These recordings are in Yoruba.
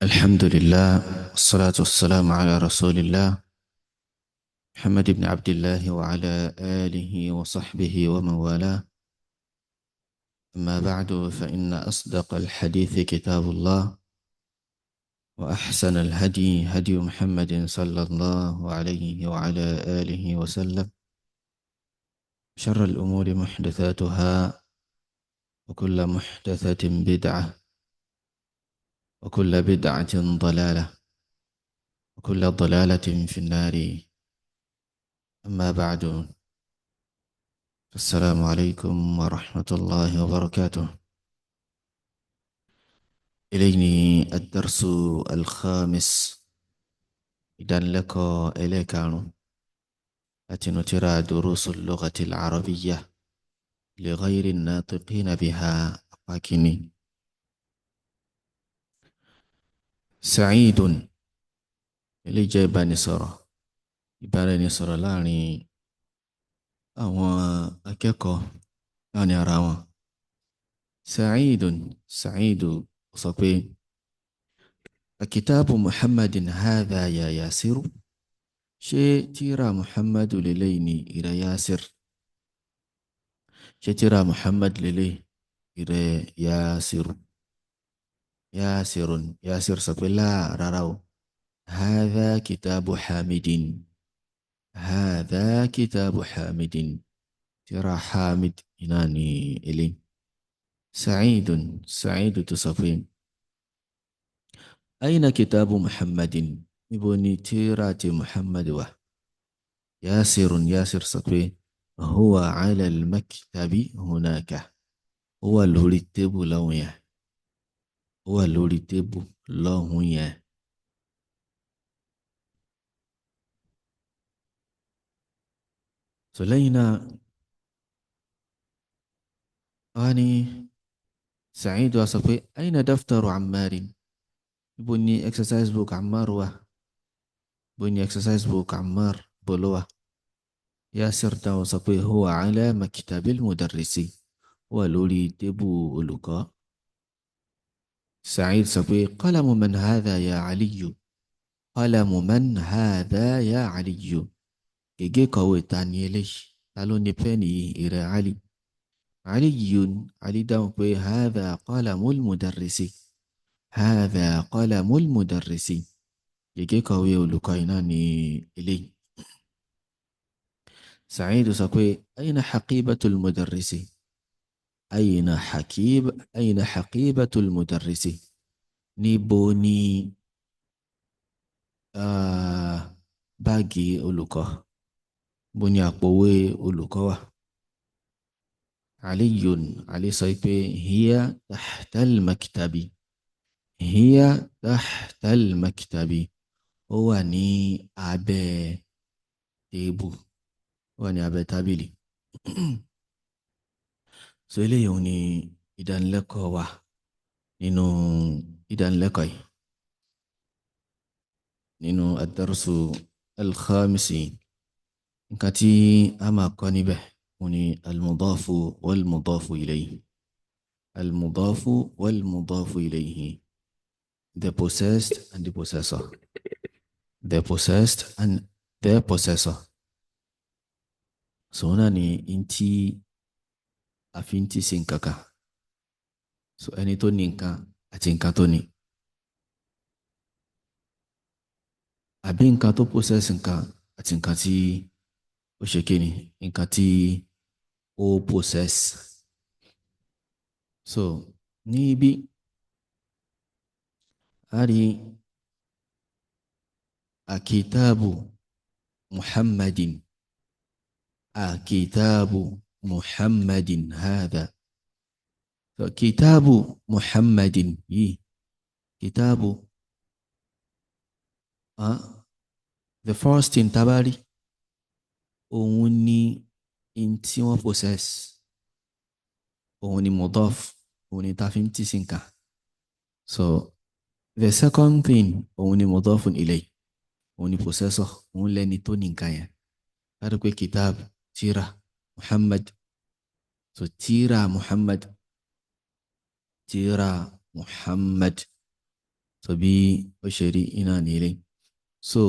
الحمد لله والصلاة والسلام على رسول الله محمد بن عبد الله وعلى آله وصحبه ومن والاه. أما بعد، فإن أصدق الحديث كتاب الله، وأحسن الهدي هدي محمد صلى الله عليه وعلى آله وسلم، شر الأمور محدثاتها، وكل محدثة بدعة، وكل بدعة ضلالة، وكل ضلالة في النار. أما بعد، السلام عليكم ورحمة الله وبركاته. إليني الدرس الخامس، إذن لك إليك أتنترى دروس اللغة العربية لغير الناطقين بها. أقاكني سعيد ilé jẹ́ ìbánisọ̀rọ̀ ìbáraẹnisọ̀rọ̀ láàrin àwọn akẹ́kọ̀ọ́ láàrin ara wọn. Sa'idun, Sa'idu sọ pé akitabu Muhammadin hadha ya Yasiru, ṣé tírà Muhammadu lélẹ́yìí ni ìrẹ Yasir? Ṣé tírà Muhammad lélẹ́yìí ìrẹ Yasiru? Yasirun, Yasir sọ pé láà, rárá o, hadha kitabu Hamidin, hadha kitabu Hamidin, tírà Hamid iná ni eléyìí. Sa'idun, Sa'idu tó sọ pé aina kitabu Muhammadin, níbo ni tírà ti Muhammad wà? Yasirun, Yasir sọ pé huwa ala al-maktabi hunaka, ó wà lórí tébù lọ́hùn yẹn, ó wà lórí tébù lọ́hùn yẹn. So lẹ́yìn náà wọ́n ní Sa'id wá sọ pé aina daftaru Ammarin, níbo ni exercise book Ammar wà? Níbo ni exercise book Ammar bó ló wà? Yasir dáhùn sọ pé huwa ala maktabil mudarrisi, ó wà lórí tébù olùkọ́. Sa'id sọ pé qalamu man hadha ya Aliyu, qalamu man hadha ya Aliyu, gègé kọ̀wé ta ni eléyìí? Ta ló ní pẹ́ẹ́nì yìí ìrẹ Ali? Aliyun, Ali dáhùn pé hadha qalamul mudarrisi, hadha qalamul mudarrisi, gègé kọ̀wé olùkọ́ iná ni eléyìí. Sa'id sọ pé ayna haqibatul mudarrisi, ayna haqibatul mudarrisi, níbo ni báàgì olùkọ́, níbo ni àpòwé olùkọ́ wà? Aliyun, Ali sọ pé hiya tahtal maktabi, hiya tahtal maktabi, ó wà ní abẹ́ tébù, ó wà ní abẹ́ tábìlì. So eléyìí òun ni ìdánilẹ́kọ̀ọ́ wa nínú ìdánilẹ́kọ̀ọ́ yìí nínú ad-darsu al-khamisi. Nǹkan tí a máa kọ́ níbẹ̀ òun ni al-mudafu wal-mudafu ilayhi, al-mudafu wal-mudafu ilayhi, the possessed and the possessor, the possessed and the possessor. So náà ni n tí a fi ń tì sí nǹkan kan, so ẹni tó ní nǹkan àti nǹkan tó ní, àbí nǹkan tó possess nǹkan àti nǹkan tí ó ṣe kíni, nǹkan tí ó possess. So ní ibi a rí akitabu Muhammadin, akitabu Muhammadin hadha. So kitabu Muhammadin yìí, kitabu, the first thing tabari òun ni in tí wọ́n possess, òun ni mudaf, òun ni ta fi ń tì sí nǹkan. So the second thing òun ni mudafun ilay, òun ni possessor, òun lẹni tó ní nǹkan yẹn. Láti pé kitab, tírà, Muhammad, so tírà Muhammad, tírà Muhammad. So bí ó ṣe rí iná nílé. So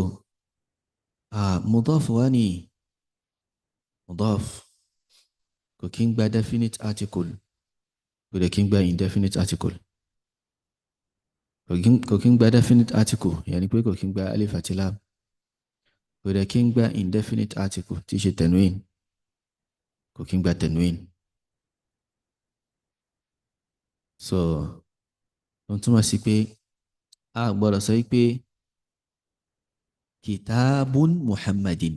mudaf wá ní mudaf kò kí ń gba definite article, kò dẹ̀ kí ń gba indefinite article. Kò kí ń gba definite article, ìyẹn ni pé kò kí ń gba alif àti lam. Kò dẹ̀ kí ń gba indefinite article tí í ṣe tanwin, kò kí ń gba tanwin. So ó túmọ̀ sí pé a gbọ́dọ̀ sọ pé kitabun muhammadin,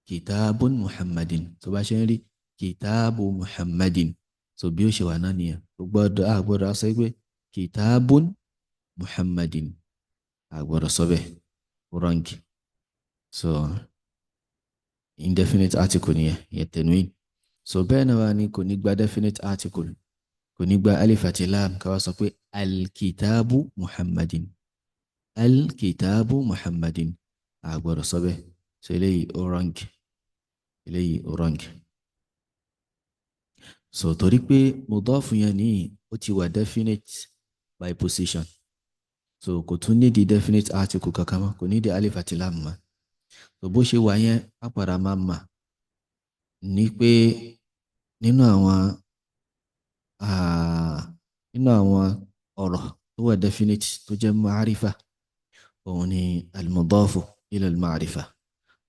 kitabun muhammadin. Tó bá ṣe ń rí kitabu muhammadin, so bí ó ṣe wà náà nìyẹn. Kò gbọ́dọ̀, a gbọ́dọ̀ sọ pé kitabun muhammadin, a gbọ́dọ̀ sọ bẹ́ẹ̀, wrong. So indefinite article nìyẹn, ìyẹn tanwin. So bẹ́ẹ̀ náà wà ní kò ní gba definite article, kò ní gba alif àti lam, ká wá sọ pé alkitabu muhammadin, alkitabu muhammadin, a gbọ́dọ̀ sọ bẹ́ẹ̀. So eléyìí ó wrong, eléyìí ó wrong. So torí pé mudaf yẹn ní ó ti wà definite by position, so kò tún ní di definite article kankan mọ́, kò ní di alif àti lam mọ́. So bó ṣe wà yẹn, á padà máa mà ní pé nínú àwọn nínú àwọn ọ̀rọ̀ tó wà definite tó jẹ́ ma'arifa, òun ni al-mudafu ila al-ma'rifa,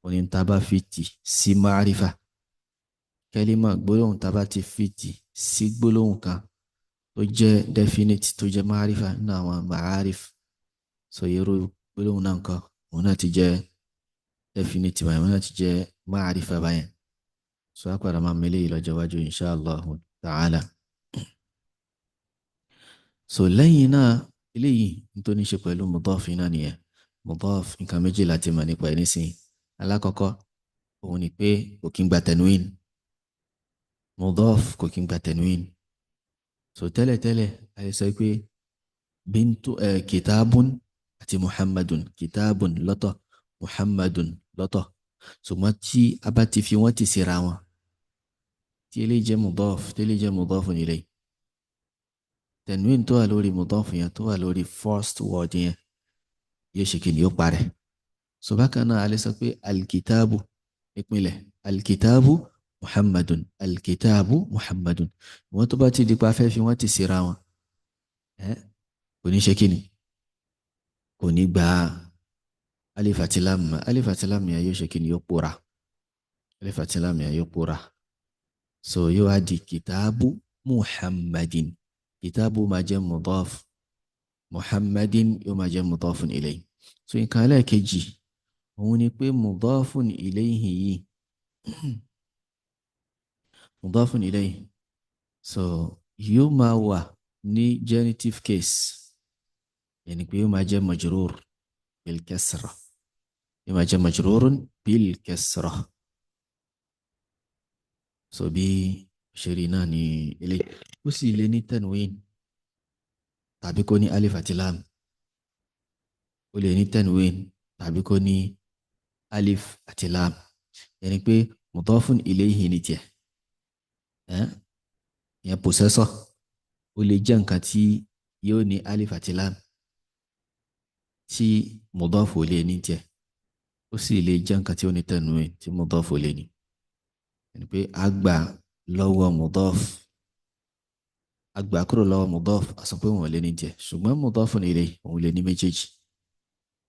òun ni tá a bá fi tì sí ma'arifa. Kẹ́límà gbólóhùn tá a bá ti fi tì sí gbólóhùn kan tó jẹ́ definite tó jẹ́ ma'arifa nínú àwọn ma'arif, so irú gbólóhùn náà nǹkan òun náà ti jẹ́ definite báyẹn, òun náà ti jẹ́ ma'arifa báyẹn. So á padà máa mele yìí lọ́jọ́ iwájú insha Allah ta'ala. So lẹ́yìn náà, eléyìí tó ní ṣe pẹ̀lú mudaf náà nìyẹn. Mudaf nǹkan méjì láti mọ̀ nípa ẹ̀ nísìnyí. Alákọ̀ọ́kọ́ òun ni pé kò kí ń gba tanwin. Mudaf kò kí ń gba tanwin. So tẹ́lẹ̀tẹ́lẹ̀ a lè sọ pé bintu kitabun àti muhammadun, kitabun lọ́tọ̀, muhammadun lọ́tọ̀. Ṣùgbọ́n tí a bá ti fi wọ́n ti síra wọn, tí eléyìí jẹ́ mudaf, tí eléyìí jẹ́ mudafun ilayhi, tanwin tó wà lórí mudaf yẹn, tó wà lórí first word yẹn, yóò ṣe kí ni, yóò parẹ́. So bákan náà a lè sọ pé alkitabu ìpínlẹ̀, alkitabu muhammadun, alkitabu muhammadun. Wọ́n tó bá ti di pa fẹ́ fi wọ́n ti síra wọn, kò ní ṣe kí ni, kò ní gba alif àti lam. Alif àti lam yẹn yóò ṣe kí ni, yóò pòórá. Alif àti lam yẹn yóò pòórá. So yóò wá di kitabu muhammadin. Kitabu máa jẹ́ mudaf, muhammadin yóò máa jẹ́ mudafun ilayhi. So nǹkan ẹlẹ́ẹ̀kejì òun ni pé mudafun ilayhi yìí, mudafun ilayhi, so yóò máa wà ní genitive case, yẹni pé yóò máa jẹ́ majrur bil kasra, yóò máa jẹ́ majrurun bil kasra. So bí ṣe rí náà ní eléyìí, ó sì lè ní tanwin tàbí kó ní alif àti lam. Ó lè ní tanwin tàbí kó ní alif àti lam, yẹni pé mudafun ilayhi ní tiẹ̀, ìyẹn possessor, ó lè jẹ́ nǹkan tí yóò ní alif àti lam tí mudaf ò lè ní tiẹ̀, ó sì lè jẹ́ nǹkan tí ó ní tanwin tí mudaf ò lè ní. Yẹni pé a gbà lọ́wọ́ mudaf, a gbà kúrò lọ́wọ́ mudaf, a sọ pé òun ò lè ní tiẹ̀, ṣùgbọ́n mudafun ilayhi òun lè ní méjèèjì,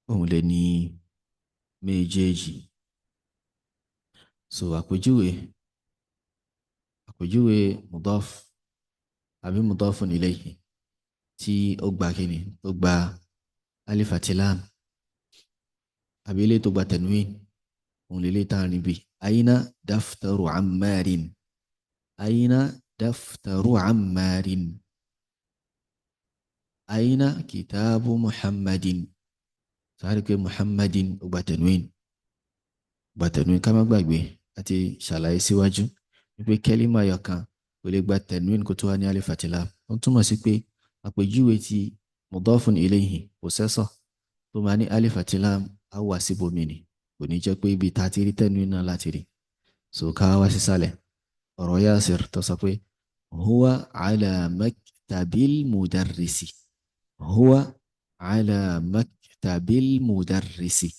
òun lè ní méjèèjì. So àpèjúwe, àpèjúwe mudaf àbí mudafun ilayhi tí ó gba kíni, tó gba alif àti lam àbí ilé tó gba tanwin, òun lè lè tàn níbi aina daftaru ammarin, aina daftaru ammarin, aina kitabu muhammadin. Sáré pé muhammadin ó gba tanwin, gba tanwin. Ká má gbàgbé àti ṣàlàyé síwájú wípé kẹ́límà yọkan kò lè gba tanwin kó tó wá ní alif àti lam. Ó túmọ̀ sí pé àpèjúwe ti mudafun ilayhi possessor tó máa ní alif àti lam á wà síbòmí ni, kò ní jẹ́ pé ibi tá a ti rí tanwin náà láti rí. So ká wá sísàlẹ̀ ọ̀rọ̀ Yasir tó sọ pé huwa ala maktabil mudarrisi. Huwa ala maktabil mudarrisi.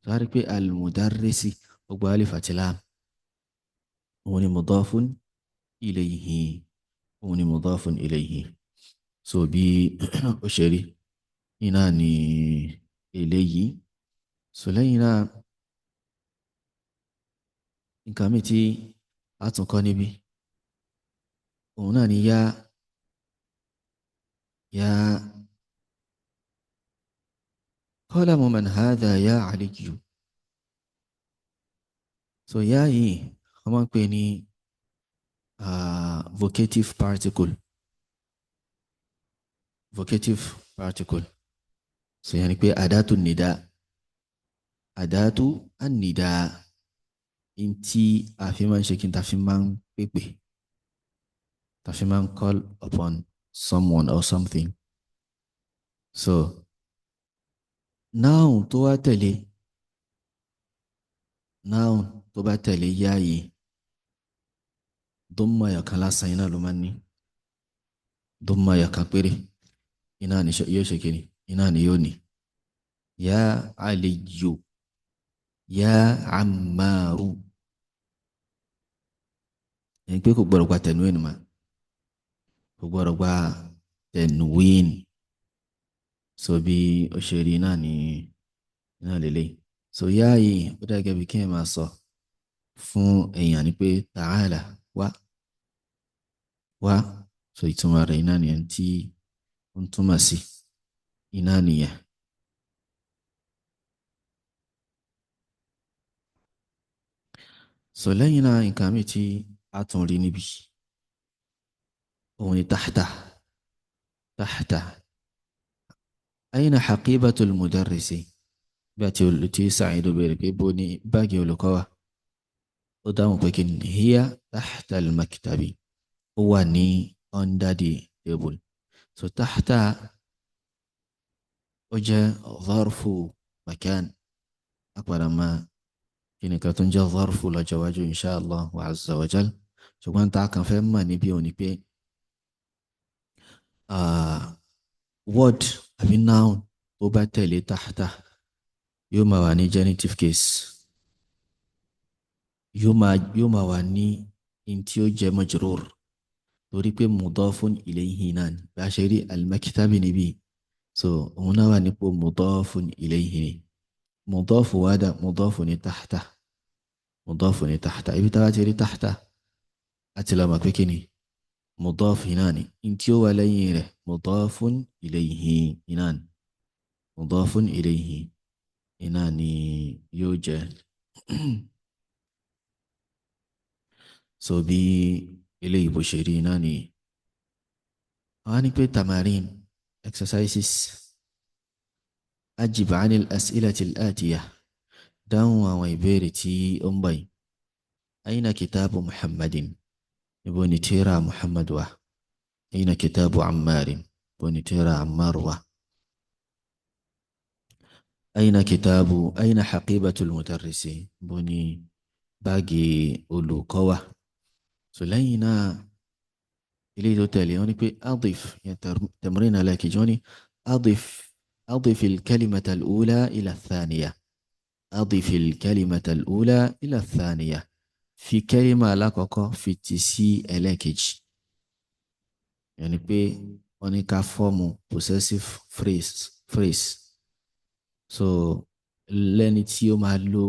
Sáré pé al-mudarrisi ó gba alif àti lam, òun ni mudafun ilayhi, òun ni mudafun ilayhi. So bí ó ṣe rí iná ni eléyìí. So lẹ́yìn náà, nǹkan mi tí a tún kọ́ níbí, òun náà ni yá, yá qalamu man hadha ya Aliyu. So yá yìí wọ́n máa ń pè ní vocative particle, vocative particle. So yẹn ni pé adatu nida, adatu anida, ntí a fi máa ń ṣe kí n ta fi máa ń pèpè, ta fi máa ń call upon someone or something. So noun tó wá tẹ̀lé, noun tó bá tẹ̀lé yá yìí, dọ́mà ẹ̀kan lásán iná ló máa ń ní, dọ́mà ẹ̀kan péré iná ni yóò ṣe kiri, iná ni yóò ní. Ya Aliyu, ya Ammaru, ẹni pé kò gbọ́dọ̀ gba tẹ̀nuwìn mà, kò gbọ́dọ̀ gba tẹ̀nuwìn. So bí ó ṣe rí náà ní iná lélẹ̀. So yá yìí ó dà gẹ́gẹ́ bí kí ẹ máa sọ fún èèyàn ni pé ta'ala, wá, wá. So ìtumọ̀ rẹ̀ iná nìyẹn tí ó ń túmọ̀ sí iná nìyẹn. So lẹ́yìn náà, nǹkan mi tí a tún rí níbí òun ni tahta, tahta. Aina haqibatul mudarrisi, bí a ti Sa'idu béèrè pé bó ní báàgì olùkọ́ wa, ó dáhùn pé kí ni hiya tahta al-maktabi, ó wà ní under the table. So tahta ó jẹ́ zarfu makan, àpàdà máa kí ni kan tó ń jẹ́ zarfu lọ́jọ́ iwájú insha Allah wa azza wa jal. Ṣùgbọ́n tá a kàn fẹ́ mọ̀ níbí òní pé word àbí noun tó bá tẹ̀lé tahta yóò máa wà ní genitive case, yóò máa wà ní in tí ó jẹ́ majrur, torí pé mudafun ilayhi náà ni bá a ṣe rí al-maktabi níbí. So òun náà wà nípò mudafun ilayhi ni. Mudafu wá dà, mudafu ní tahta, mudafu ní tahta. Ibi tá a bá ti rí tahta àti lọ́mọ pé kí ni mudafu náà ni, in tí ó wà lẹ́yìn rẹ̀ mudafun ilayhi náà ni, mudafun ilayhi iná ni yóò jẹ́. So bí eléyìí bó ṣe rí iná ni. Àwọn ní pé tamarin, exercises. Ajib anil as'ilati al-atiyah, dáhùn àwọn ìbéèrè tí ó ń bọ̀ yìí. Aina kitabu Muhammadin, ibo ni tírà Muhammad wà? Aina kitabu Ammarin, ibo ni tírà Ammar wà? Aina kitabu, aina haqibatul mudarrisi, ibo ni báàgì olùkọ́ wà? So lẹ́yìn náà, ilé tó tẹ̀lé wọ́n ní pé adif, yẹn tamrin alákejì, wọ́n ní adif, adif al-kalimata al-ula ila ath-thaniya, adif al-kalimata al-ula ila ath-thaniya, fi kẹ́límà alákọ̀ọ́kọ́ fi ti sí ẹlẹ́ẹ̀kejì. Yẹn ni pé wọ́n ní ká fọ́ọ̀mù possessive phrase. So lẹ́ni tí ó máa lo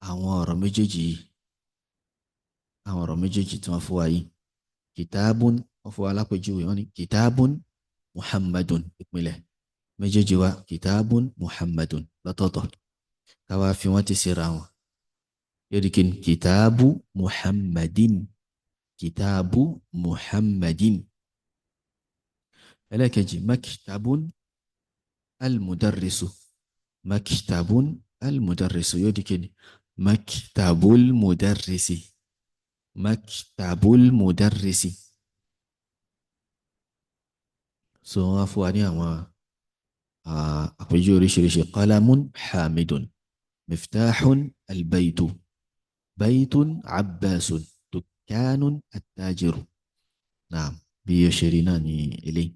àwọn ọ̀rọ̀ méjèèjì yìí, àwọn ọ̀rọ̀ méjèèjì tí wọ́n fún wa yìí. Kìtàbùn, wọ́n fún wa lápèjúwe, wọ́n ní kìtàbùn Muhammadun, ìpìlẹ̀ méjèèjì wa kìtàbùn Muhammadun lọ́tọ̀ọ̀tọ̀, káwá fi wọ́n ti síra wọn. Yóò di kíni? Kìtàbù Muhammadin, kìtàbù Muhammadin. Ẹlẹ́ẹ̀kejì, maktabun al-mudarrisu, maktabun al-mudarrisu, yóò di kíni? Maktabul mudarrisi, maktabul mudarrisi. So wọ́n á fún wa ní àwọn àpèjúwe oríṣiríṣi. Qalamun hamidun, miftahun albaytu, baytun abbasun, dukkanun attajiru. Naam, bí ó ṣe rí náà ní eléyìí.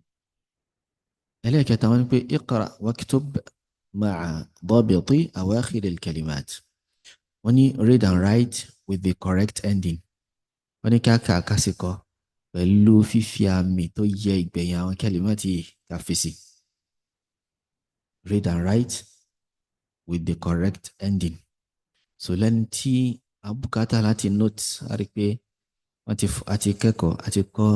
Ẹlẹ́ẹ̀kẹta, wọ́n ní pé iqra waktub ma'a dabiti awakhir al-kalimat. Wọ́n ní read and write with the correct ending. Wọ́n ní ká kà ká sì kọ pẹ̀lú fífi àmì tó yẹ ìgbẹ̀yìn àwọn kalimati yìí ká fi sí. Read and write with the correct ending. So lẹ́ni tí a bùkátà láti note, a rí pé wọ́n ti a ti kẹ́kọ̀ọ́, a ti kọ́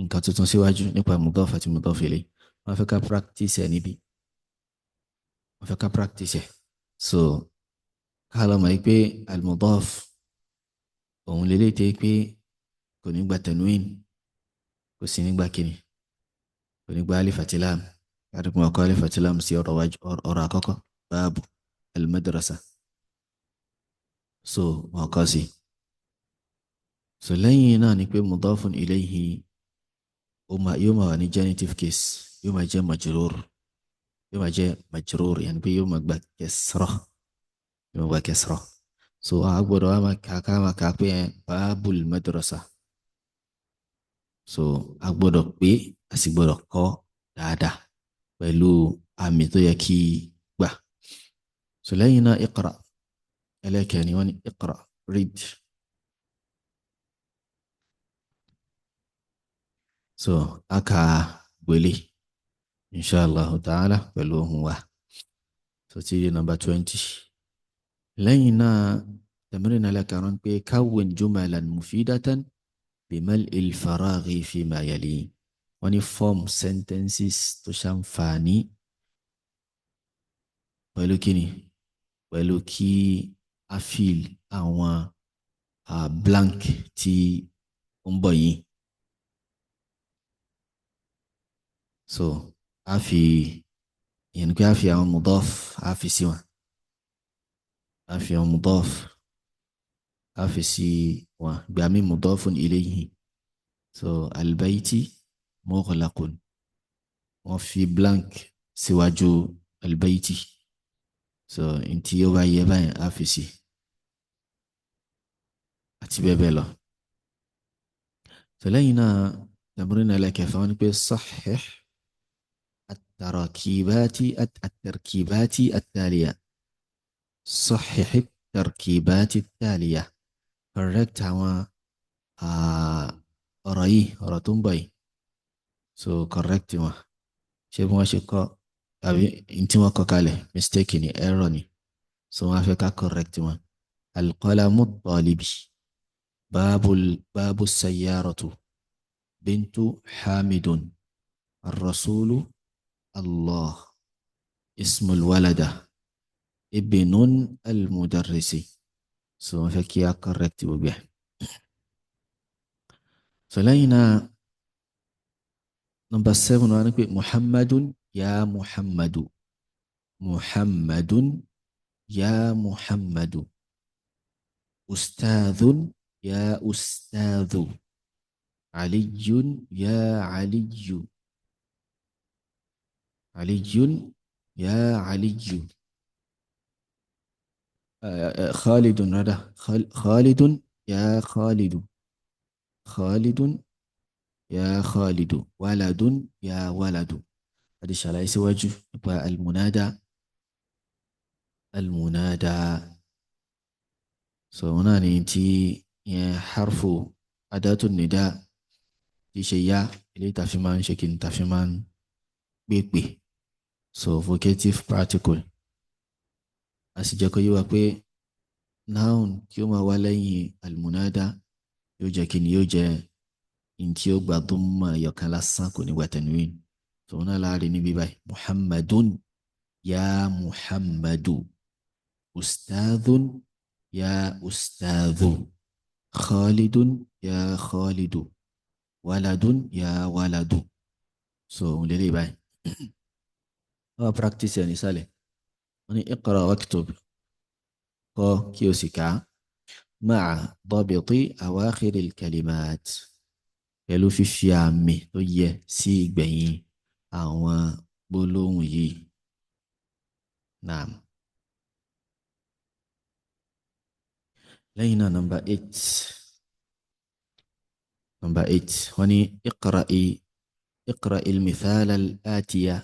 nǹkan tuntun síwájú nípa mudaf àti mudaf ilayh. Wọ́n fẹ́ ká practice ẹ̀ níbí, wọ́n fẹ́ ká practice ẹ̀. So ká lọ mọ̀ pé al-mudaf òun lélẹ́yìí tẹ́ pé kò ní gba tanwin, kò sí ní gba kíni, kò ní gba alif àti lam. Káàdùkùn ọkọ alif àti lam sí ọ̀rọ̀ wájú, ọ̀rọ̀ àkọ́kọ́, báàbù al-madrasa. So wọn kọ́ sí. So lẹ́yìn náà ni pé mudafun ilayhi ó máa yóò máa wà ní genitive case, yóò máa jẹ́ majrur, yóò máa jẹ́ majrur, yẹn pé yóò máa gba kasra, yóò máa gba kasra. So a gbọ́dọ̀ wá máa kà ká máa kà pé báàbù madrasa. So a gbọ́dọ̀ pé a sì gbọ́dọ̀ kọ́ dáadáa pẹ̀lú àmì tó yẹ kí gbà. So lẹ́yìn náà, iqra, ẹlẹ́kẹ̀ẹ́ni, wọ́n ní iqra, read. So a kà gbélé inshallah ta'ala pẹ̀lú ohùn wa. So ti di number 20. Lẹ́yìn náà, tamrin ẹlẹ́karùn-ún pé kawwin jumalan mufidatan bimal'il faraghi fima yali. Wọ́n ní form sentences tó ṣàǹfààní pẹ̀lú kíni, pẹ̀lú kí a fill àwọn blank tí ó ń bọ̀ yìí. So a fi ìyẹn pé a fi àwọn mudaf, a fi sí wọn, a fi àwọn mudaf, a fi sí wọn gbà mí mudafun ilayhi. So albayti mughlaqun, wọ́n fi blank síwájú albayti. So ntí ó bá yẹ báyìí a fi sí àti bẹ́ẹ̀ bẹ́ẹ̀ lọ. So lẹ́yìn náà, tamrin ẹlẹ́kẹfà, wọ́n ní pé sahih التراكيبات التركيبات التالية. صحح التركيبات التالية، correct àwọn ọ̀rọ̀ yìí, ọ̀rọ̀ tó ń bọ̀ yìí. So correct wọn, ṣé bí wọ́n ṣe kọ́ àbí n tí wọ́n kọ kalẹ̀ mistake ni, error ni. So wọ́n á fẹ́ ká correct wọn. Alqalamu talibi, babu sayyaratu, bintu hamidun, arrasulu allah, ismul walada, ibnun almudarrisi. So wọ́n fẹ́ kí a correct gbogbo ẹ̀. So lẹ́yìn náà, number 7, wọ́n ní pé muhammadun ya muhammadu, muhammadun ya muhammadu, ustadhun ya ustadhu, aliyun ya aliyu, aliyun ya aliyu, khalidun rada, khalidun ya khalidu, khalidun ya khalidu, waladun ya waladu. Àti ṣàlàyé síwájú nípa almunada, almunada. So wọn náà ní tí yẹn harfu adatu nida tí ṣe ya ilé tàfi máa ń ṣe kí n tàfi máa ń pèpè. So vocative particle. A sì jẹ́ kó yé wa pé noun tí ó máa wá lẹ́yìn almunada yóò jẹ́ kí ni, yóò jẹ́ n tí ó gba dhamma ẹyọkan lásán, kò ní gba tanwin. So wọn náà láàrin níbí báyìí, muhammadun ya muhammadu, ustadhun ya ustadhu, khalidun ya khalidu, waladun ya waladu. So òun lè lè báyìí. Wọ́n practice ẹ̀ nísàlẹ̀. Wọ́n ní iqra waktub, kọ́ kí o sì kà á, ma'a dabiti awakhiril kalimat, pẹ̀lú fífi àmì tó yẹ sí ìgbẹ̀yìn àwọn gbólóhùn yìí. Naam. Lẹ́yìn náà, number 8. Number 8. Wọ́n ní iqra'i al-mithala al-atiya.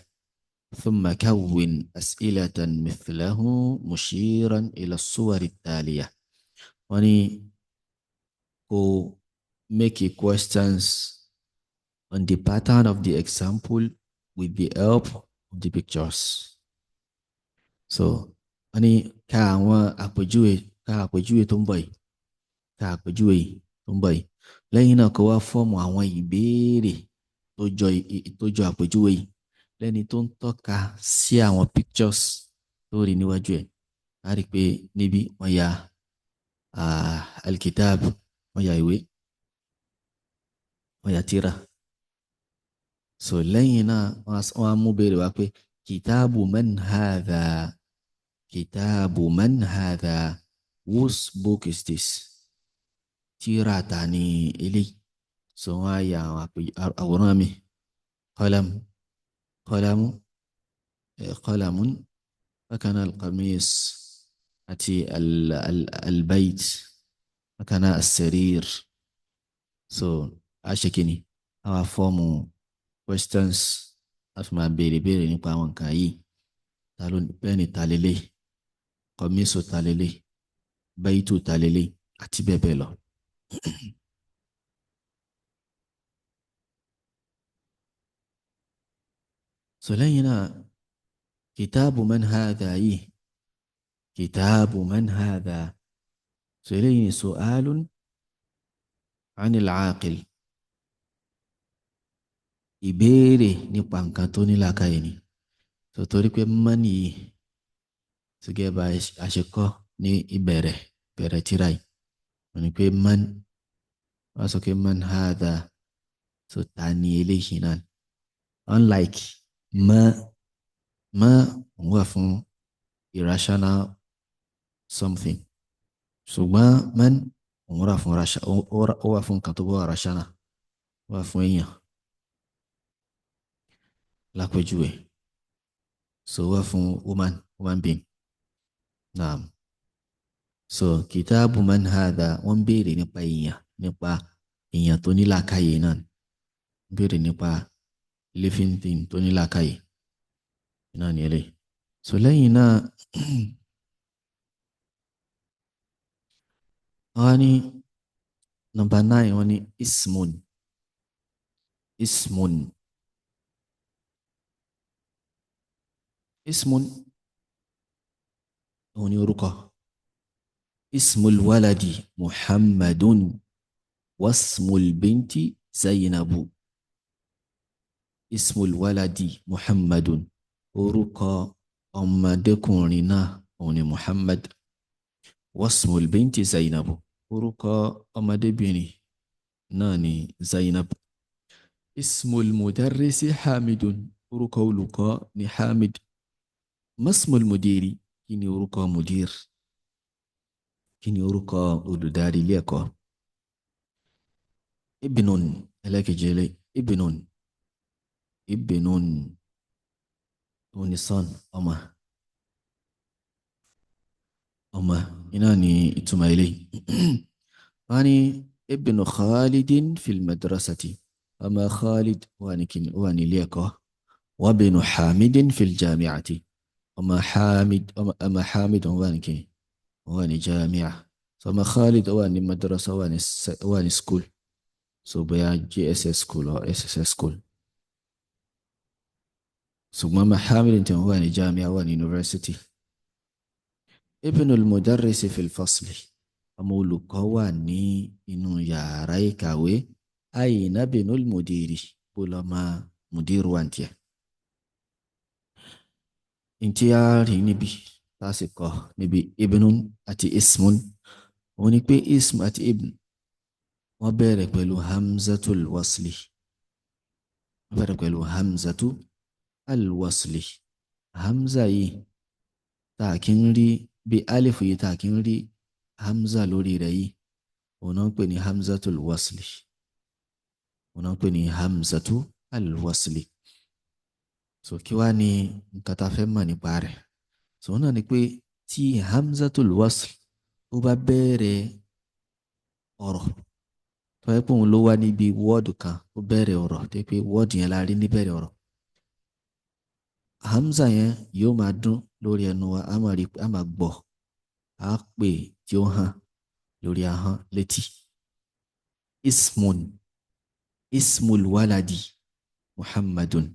ثم كون أسئلة مثله مشيرا إلى الصور التالية. Wọ́n ní kó make a questions on the pattern of the example with the help of the pictures. So wọ́n ní ka àwọn àpèjúwe, ka àpèjúwe tó ń bọ̀ yìí, ka àpèjúwe yìí tó ń bọ̀ yìí. Lẹ́yìn náà kó wá form àwọn ìbéèrè tó jọ àpèjúwe yìí lẹ́ni tó ń tọ́ka sí àwọn pictures tó rí níwájú ẹ̀. A rí i pé níbí wọ́n ya alkitab, wọ́n ya ìwé, wọ́n ya tírà. So lẹ́yìn náà wọ́n á mú béèrè wá pé kitabu man hadha, kitabu man hadha, whose book is this? Tírà ta ni eléyìí? So wọ́n á ya àwọn àwòrán mi, qalam, qalamu, qalamun, bákan náà alqamis àti albayt, bákan náà as-sarir. So a ṣe kí ni? A wá form questions, a fi máa béèrè béèrè nípa àwọn nǹkan yìí. Ta ló pen ta lélẹ̀, qamisu ta lélẹ̀, baytu ta lélẹ̀, àti bẹ́ẹ̀ bẹ́ẹ̀ lọ. So lẹ́yìn náà kitabu man hadha yìí, kitabu man hadha, so eléyìí ni su'alun anil aqil, ìbéèrè nípa nǹkan tó ní làákàyè ni. So torí pé man yìí, so gẹ́gẹ́ bá a ṣe kọ́ ní ìbẹ̀rẹ̀ bẹ̀rẹ̀ tírà yìí, wọ́n ní pé man, wọ́n sọ pé man hadha, so ta ni eléyìí náà. Unlike ma, ma òun wà fún irrational something, ṣùgbọ́n man òun wà fún ó wà fún nǹkan tó bá wà rational, ó wà fún èèyàn lápèjúwe. So ó wà fún woman, woman being. Naam. So kitabu man hadha, wọ́n béèrè nípa èèyàn, nípa èèyàn tó ní làákàyè náà, béèrè nípa living thing tó ní làákàyè náà ní eléyìí. So lẹ́yìn náà wọ́n ní number 9, wọ́n ní ismun, ismun, ismun òun ni orúkọ. Ismul waladi Muhammadun wasmul binti Zainabu. Ismul waladi Muhammadun, orúkọ ọmọdékùnrin náà òun ni Muhammad. Wasmul binti Zainabu, orúkọ ọmọdébìnrin náà ni Zainab. Ismul mudarrisi Hamidun, orúkọ olùkọ́ ni Hamid. Masmul mudiri, kí ni orúkọ mudir? Kí ni orúkọ olùdarí ilé ẹ̀kọ́? Ibnun, ẹlẹ́kejì ibnun, ibnun òun ni son, ọmọ, ọmọ iná ni ìtumọ̀ ilé. Wọ́n ní ibnu Khalidin fil madrasati, ọmọ Khalid wà ní kíni, wà ní ilé ẹ̀kọ́. Wa ibnu Hamidin fil jami'ati, ọmọ Hamid, ọmọ Hamid wà ní kíni, wà ní jami'a. So ọmọ Khalid wà ní madrasa, wà ní school, so bóyá JSS school or SSS school. Ṣùgbọ́n ọmọ Hamid tí wọ́n wà ní jami'a, wà ní university. Ibn al-mudarrisi fil fasli, ọmọ olùkọ́ wà ní inú yàrá ìkàwé. Ayna ibnul mudiri, bó lọ́ máa mudiru wà ní tiẹ̀. Ntí a rí níbi tá a sì kọ́ níbi ibnun àti ismun, òun ni pé ism àti ibn wọ́n bẹ̀rẹ̀ pẹ̀lú hamzatul wasli, wọ́n bẹ̀rẹ̀ pẹ̀lú hamzatu alwasli. Hamza yìí tá a kì ń rí bí alif yìí, tá a kì ń rí hamza lórí rẹ̀ yìí, òun náà ń pè ní hamzatul wasli, òun náà ń pè ní hamzatu alwasli. So kí wá ní nǹkan tá a fẹ́ mọ̀ nípa rẹ̀? So òun náà ni pé tí hamzatul wasl ó bá bẹ̀rẹ̀ ọ̀rọ̀, tó yẹ pé òun ló wá níbi wọ́ọ̀dù kan, ó bẹ̀rẹ̀ ọ̀rọ̀, tó yẹ pé wọ́ọ̀dù yẹn la rí níbẹ̀rẹ̀ ọ̀rọ̀, Hamza yẹn yóò máa dún lórí ẹnu wa, a máa rí, a máa gbọ́, a pè tí ó hàn lórí ahọ́n létí. Ismun, ismul waladi Muhammadun,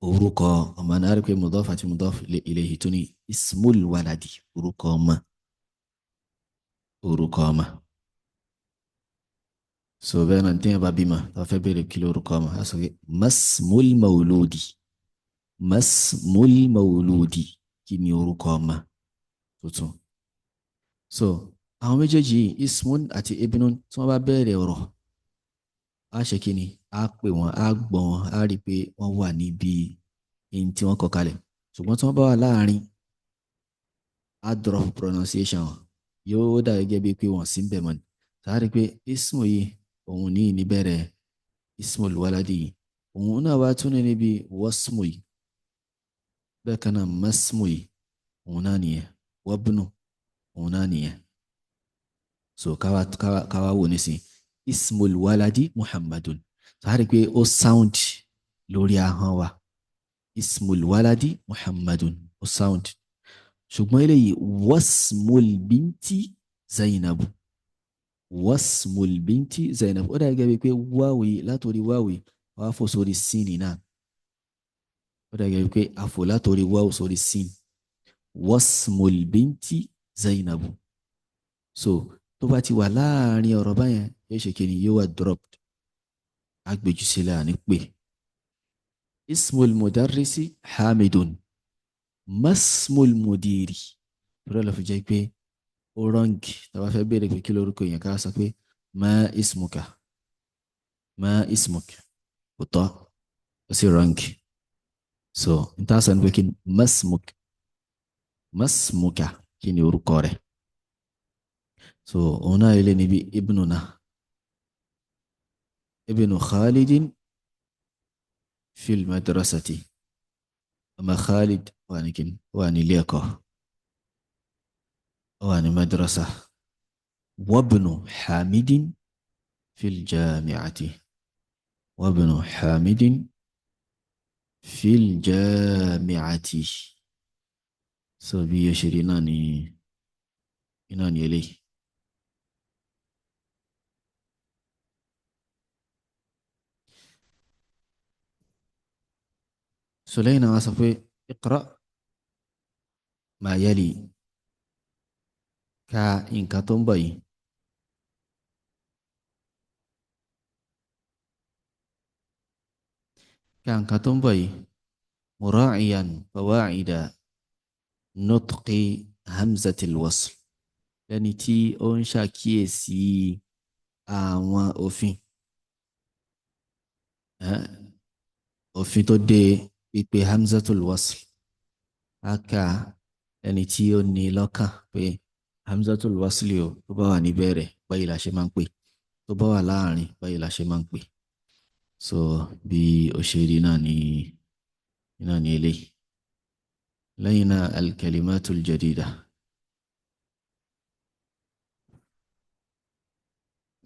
orúkọ ọmọ náà. Rí pé mudaf àti mudaf ilayhi tún ní ismul waladi, orúkọ ọmọ, orúkọ ọmọ. So bẹ́ẹ̀ náà, téèyàn bá bímọ, tó fẹ́ béèrè kí lórúkọ ọmọ, á sọ pé masmul mauludi, masmul mauludi, kí ni orúkọ ọmọ tuntun. So àwọn méjèèjì yìí, ismun àti ibnun, tí wọ́n bá bẹ̀rẹ̀ ọ̀rọ̀, á ṣe kí ni? Á pè wọ́n, á gbọ́ wọn, á rí i pé wọ́n wà níbi ihun tí wọ́n kọ kalẹ̀. Ṣùgbọ́n tí wọ́n bá wà láàrin, á drop pronunciation wọn, yóò dà gẹ́gẹ́ bíi pé wọ́n sì ń bẹ̀ mọ́ ni. Tá a rí i pé ismu yìí, òun ní níbẹ̀rẹ̀ ismul waladi yìí, òun náà wá tún ní níbi wasmu yìí. Bẹ́ẹ̀ kan náà masmu yìí, òun náà nìyẹn, wabnu, òun náà nìyẹn. So káwa wò nísìnyí, ismul waladi Muhammadun. Tá a rí i pé ó sound lórí ahọ́n wa, ismul waladi Muhammadun, ó sound. Ṣùgbọ́n eléyìí, wasmul binti Zainabu, wasmul binti Zainab, ó dà gẹ́gẹ́ bíi pé wáwì látòrí wáwì wàá fò sórí síìnì náà. Ó dà gẹ́gẹ́ bíi pé a fò látòrí wáwì sórí síìnì, wasmul binti Zainabu. So tó bá ti wà láàrin ọ̀rọ̀ báyẹn, yóò ṣe kíni? Yóò wà dropped, agbèjù sílẹ̀, àní pé ismul mudarrisi Hamidun, masmul mudiri. Rẹ̀ lọ́ fi jẹ́ pé ó wrong tá a bá fẹ́ béèrè pé kí lórúkọ èèyàn, ká sọ pé ma ismuka, ma ismuka, kò tọ́, ó sì wrong. So n ta sọ ní pé kí ni? Masmuk, masmuka, kí ni orúkọ rẹ̀? So òun náà ilé níbi ibnu náà, ibnu Khalidin fil madrasati, ọmọ Khalid wà ní kíni? Wà ní ilé ẹ̀kọ́, wà ní madrasa. Wabnu Hamidin fil jami'ati, wabnu Hamidin fil jami'ati. So bí o ṣe rí náà ní iná ní eléyìí. So lẹ́yìn náà wá sọ pé iqra ma yali, ka nǹkan tó ń bọ̀ yìí. Ka nǹkan tó ń bọ̀ yìí, mura'iyan qawa'ida nutqi hamzatil wasl, lẹ́ni tí ó ń ṣàkíyèsí àwọn òfin, òfin tó dé pípé hamzatul wasl. Á kà ẹni tí ó ní lọ́kàn pé hamzatul wasl o, tó bá wà níbẹ̀rẹ̀, báyìí la ṣe máa ń pè, tó bá wà láàrin, báyìí la ṣe máa ń pè. So bí ó ṣe rí náà ní eléyìí. Lẹ́yìn náà, al-kalimatul jadida,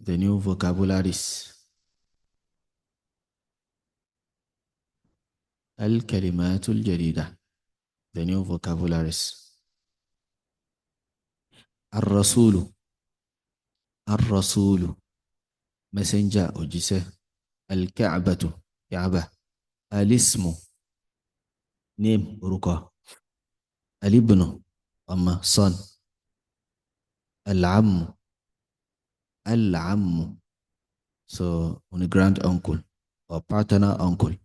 the new vocabularies. Al-kalimatul jadida, the new vocabularies. Ar-rasulu, ar-rasulu, messenger, òjíṣẹ́. Al-ka'batu, ka'ba. Al-ismu, name, orúkọ. Al-ibnu, ọmọ, son. Al-ammu, al-ammu, so òní grand uncle or paternal uncle,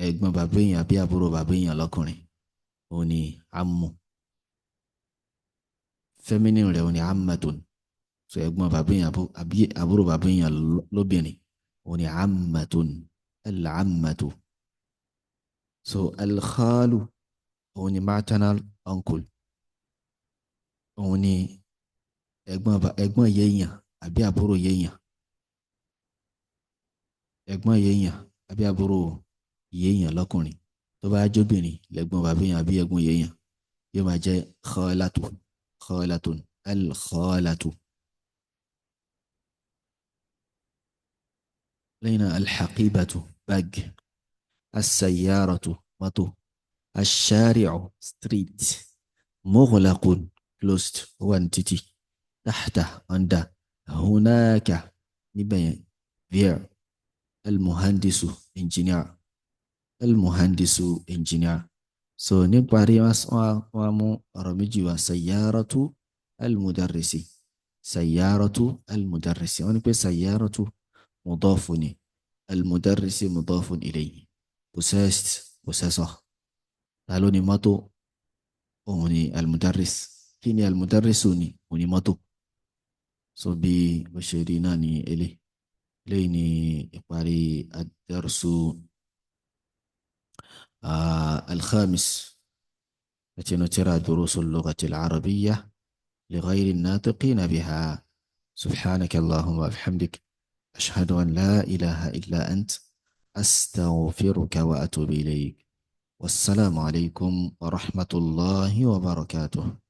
ẹ̀gbọ́n bàbá èèyàn àbí àbúrò bàbá èèyàn lọ́kùnrin, òun ni ammu. Feminine rẹ̀ òun ni ammatun. So ẹ̀gbọ́n bàbá èèyàn àbí àbúrò bàbá èèyàn lóbìnrin, òun ni ammatun, al-ammatu. So al-khalu, òun ni maternal uncle, òun ni ẹ̀gbọ́n yéèyàn àbí àbúrò yéèyàn, ẹ̀gbọ́n yéèyàn àbí àbúrò yéèyàn lọ́kùnrin. Tó bá jóbìnrin, lẹ́gbọ́n bàbá èèyàn àbí ẹ̀gbọ́n yéèyàn, yóò máa jẹ́ khalatu, khalatun, al-khalatu. Lẹ́yìn náà, al-haqibatu, bag. As-sayyaratu, Mọ́tò. Ash-shari'u, street. Mughlaqun, closed, ó wà ní títì. Tahta, under. Hunaka, níbẹ̀ yẹn, there. Al-muhandisu, engineer. Al-muhandisu, engineer. So níparí wọ́n mú ọ̀rọ̀ méjì wá: sayyaratu al-mudarrisi, sayyaratu al-mudarrisi. Wọ́n ní pé sayyaratu mudafu ni, al-mudarrisi mudafun ilayhi, possessed, possessor. Ta ló ní mọ́tò? Òun ni al-mudarris. Kí ni al-mudarrisu ni? Òun ni mọ́tò. So bí ó ṣe rí náà ní eléyìí ní ìparí ad-darsu الخامس التي نترى دروس اللغة العربية لغير الناطقين بها. سبحانك اللهم وبحمدك، أشهد أن لا إله إلا أنت، أستغفرك وأتوب إليك، والسلام عليكم ورحمة الله وبركاته.